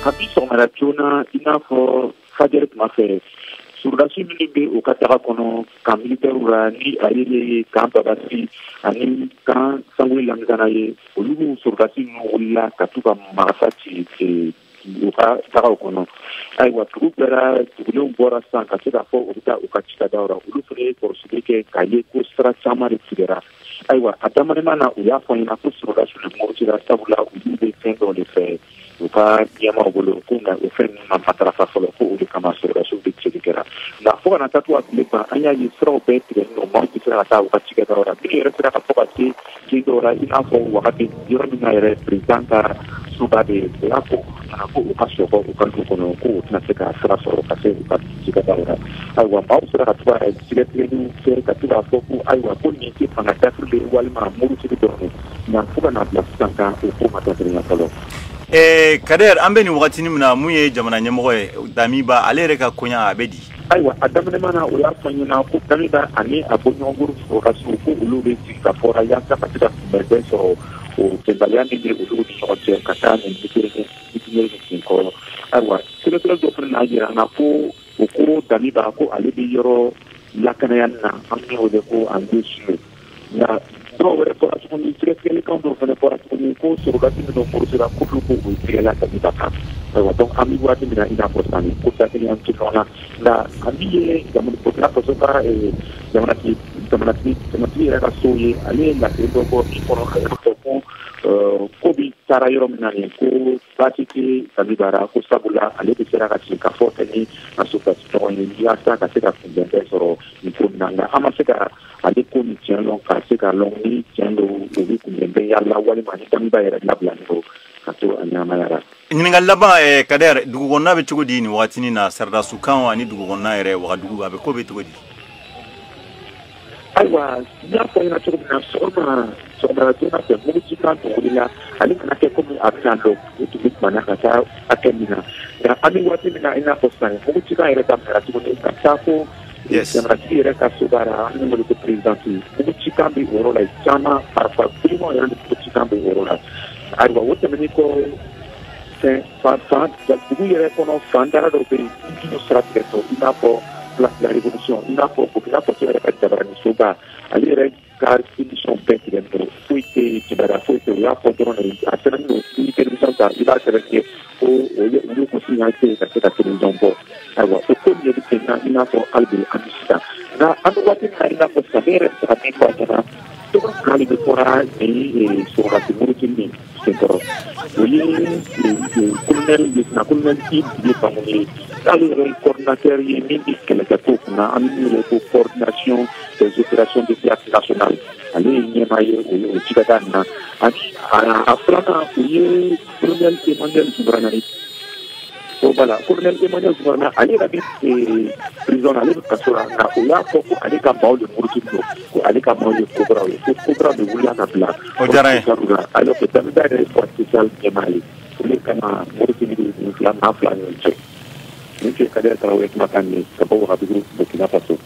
Kabi sɔgɔmada joona, i n'a fɔ fajɛri tuma fɛ, surudasi minnu bɛ u ka daga kɔnɔ, camp militaire la, ni ale ye camp Babassi ani camp Sangoulé Lamizana ye, olu surudasi ninnu wulila ka t'u ka marifa ci u ka tagaw kɔnɔ. Ayiwa, dugu bɛɛ dugudenw bɔra sisan ka se k'a fɔ u bɛ taa u ka cikɛdaw la. Olu fana ye kɔlɔsili kɛ k'a ye ko sira caman de tigɛra. Ayiwa, a daminɛ na, u y'a fɔ ɲɛna ko sɔrɔdasiw de murutira, sabula olu bɛ fɛn dɔw de fɛ u ka ɲɛmaaw bolo ko, nka o fɛn ninnu ma matarafa fɔlɔ, ko o de kama sɔrɔdasiw bɛ cɛli kɛra. Nka fo ka na taa to a tile ban, an y'a ye siraw bɛɛ tigɛ nɔ, maaw tɛ se ka taa u ka cikɛdaw la. Minnu yɛrɛ sera ka fɔ ka se kin dɔw la, i n'a fɔ wagati yɔrɔ min na yɛrɛ président ka soba bɛ yen, o y'a fɔ ko u ka sɔgɔ u ka du kɔnɔ, ko u tɛna se ka sira sɔrɔ ka se u ka cikɛdaw la. Ayiwa, maaw sera ka to ka sɛgɛsɛgɛliw kɛ ka to k'a fɔ ko ayiwa, ko nin tɛ fanga dafiri ye walima murutigi dɔrɔn ye, nka fo ka n'a bila sisan kan, o ko ma dakurunya fɔlɔ. Kader, an bɛ nin wagatinin min na, mun ye jamana ɲɛmɔgɔ ye, Damiba, ale yɛrɛ ka koɲa a bɛ di? Ayiwa, a daminɛ na, o y'a fɔ ɲɛna ko Damiba ani a bɔɲɔgɔnkuru sɔrɔdasiw, ko olu bɛ sigi ka fɔra yaasa ka se ka kunbɛnbɛn sɔrɔ o bɛnbaliya min bɛ olu ni ɲɔgɔn cɛ ka taa nin mitinɛri nin senkɔrɔ. Ayiwa, sɛgɛsɛgɛli dɔ fana n'a jira an na ko o ko Damiba, ko ale bɛ yɔrɔ lakanaya na, an bɛ wele ko en lieu sûr. Nka dɔw wɛrɛ bɔra tuguni, sɛgɛsɛgɛlikan dɔw fana bɔra tuguni ko sɔrɔdasi minnu murutira, k'olu ko o tigɛla Damiba kan. Ayiwa, donc an bɛ waati min na, i n'a fɔ sisan, ko dakelen an tɛ ɲɔgɔn na, nka a min ye jamana Burkina Faso ka jamanatigi yɛrɛ ka so ye, ale ye laseli dɔ bɔ min kɔnɔ, a y'a fɔ ko bi taara yɔrɔ min na nin, ko baasi tɛ Damiba ra, ko sabula ale bɛ sera ka sigi ka fɔ kɛ ni a sɔrɔdasi ɲɔgɔn ye yaasa ka se ka kunbɛnbɛn sɔrɔ nin ko nin na. Nka an ma se ka ale ko nin tiɲɛ lɔn, ka se ka lɔn ni tiɲɛ don u bɛ kunbɛnbɛn yala walima ni Damiba yɛrɛ labilalen don ka to a ɲɛnamaya la. Ɲininkali laban, Kader, dugu kɔnɔna bɛ cogo di nin wagatinin na, sɔrɔdasiw kan ani dugu kɔnɔna yɛrɛ, Wagadugu, a bɛ ko bɛ cogo di? Ayiwa, n y'a fɔ ɲɛna cogo min na, sɔgɔma sɔgɔmada joona fɛ, mugucikan tun wulila. Ale nana kɛ komi a bɛna lɔ, o tun bɛ kumana ka taa hakɛ min na. Nka an bɛ waati min na, i n'a fɔ sisan, mugucikan yɛrɛ daminɛra tuguni ka taa fo jamanatigi yɛrɛ ka soba la, an bɛ wele ko présidence. Mugucikan bɛ o yɔrɔ la caman, marifa girimanw yɛrɛ ni mugucikan bɛ o yɔrɔ la. Ayiwa, o tɛmɛnen kɔ, fɛn fan fan dugu yɛrɛ kɔnɔ, fan dara dɔw bɛ yen minnu sira tigɛ tɔ, i n'a fɔ Place de la Révolution, i n'a fɔ Burkina Faso yɛrɛ ka jabaraninsoba, ale yɛrɛ ka émission bɛɛ tigɛ don, foyi tɛ yen, kibaruya foyi tɛ yen. U y'a fɔ dɔrɔn de, a sɛbɛnnen don, ni télévision ta, i b'a sɛbɛn kɛ ko o ye olu ko signal tɛ yen ka se ka télévision bɔ. Ayiwa, o ko nin de bɛ ten na, i n'a fɔ hali bi an bɛ sisan. Nka an bɛ waati min na, i n'a fɔ sisan, ne yɛrɛ bɛ se ka min fɔ a ɲɛna, tɔgɔ fila de bɛ fɔra nin sɔrɔdasi muruti nin senkɔrɔ. O ye colonel, lieutenant colonel Yves Didier Bamouni ye, k'ale yɛrɛ ye coordinateur ye min bɛ kɛlɛkɛ ko kunna, an bɛ min wele ko coordination des opérations de théâtre national. Ale ye ɲɛmaa ye o ye o cikɛda nin na. Ani a filanan, o ye colonel Emmanuel Zougrana ye. O voilà, colonel Emmanuel Zougrana, ale yɛrɛ bɛ prison na, ale bɛ kaso la. Nka o y'a fɔ ko ale ka maaw de muruti don, ko ale ka maaw ye Cobra ye, ko Cobra de wulila ka bila. O diyara n ye. Alors que Damiba yɛrɛ ye force spéciale ɲɛmaa ye, o de kama muruti bɛ nin fila maa fila ni ɲɔgɔn cɛ. Nin tun ye Kader Tarawele kumakan ye ka bɔ Wagadugu, Burkina Faso.